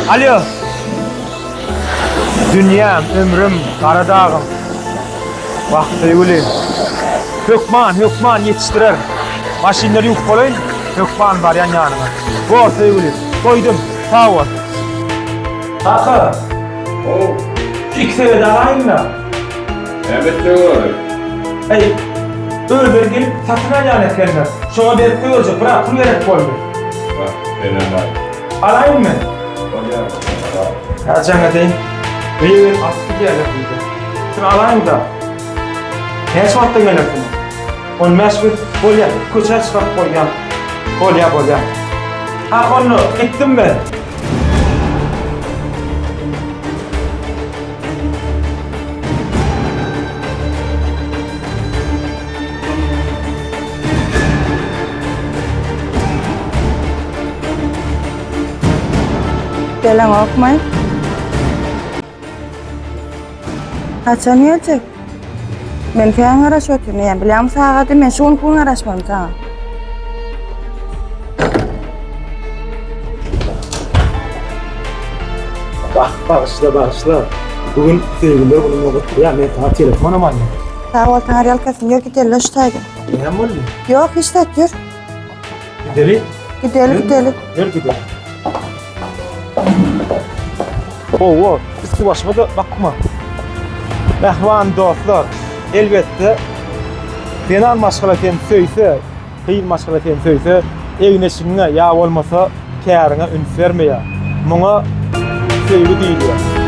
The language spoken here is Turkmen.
Alýo. Dünýäm, ömrüm, gara dagym. Wah, söýgülim. Hökman, hökman ýetişdirerin. Maşynlary ýuwup bolaýyn, hökman barýan ýanyňa. Bor, söýgülim. Goýdum. Sag bol. Kaka. How. Şu iki sebedi alaýyn-da. Näme etjek olary? Äý, özleri gelip satyn alýan ekenler. Şoňa berip goýberjek, biraz pul gerek boldy. Wah, senem-aý. Alaýynmy? Bolýar, al. Hä, jaň edeýin. Öýe gelip alyp gidýärler diýdi. Şuny alaýyn-da. Näçe wagtda gelersiňiz? On bäş gün. Bolýar, köçä çykaryp goýýan. Bolýar, bolýar. Ha, onda gitdim men. Geleňokmy? Haçan geljek? Men sen garaşyp otyryn, ýa bilýäňmi sagady, men şu günki gün garaşmadym saňa. Bah, bagyşla, bagyşla. Bu gün söýgüliler gününi gutlaýan, men sana telefonam aldym. Sag bol, Taňry ýalkasyn, ýör gideli şu taýda. Näme boldy? Ýok, hiç zat, ýör. Gideli. Gideli, gideli. Ýör gideli. Hawa, üstü başyma da bakma. Mähriban dostlar, elbetde zenan maşgala seni söýse, gyz maşgala seni söýse, egin-eşigiňe ýa bolmasa käriňe üns bermeýär. Muňa söýgi diýilýär.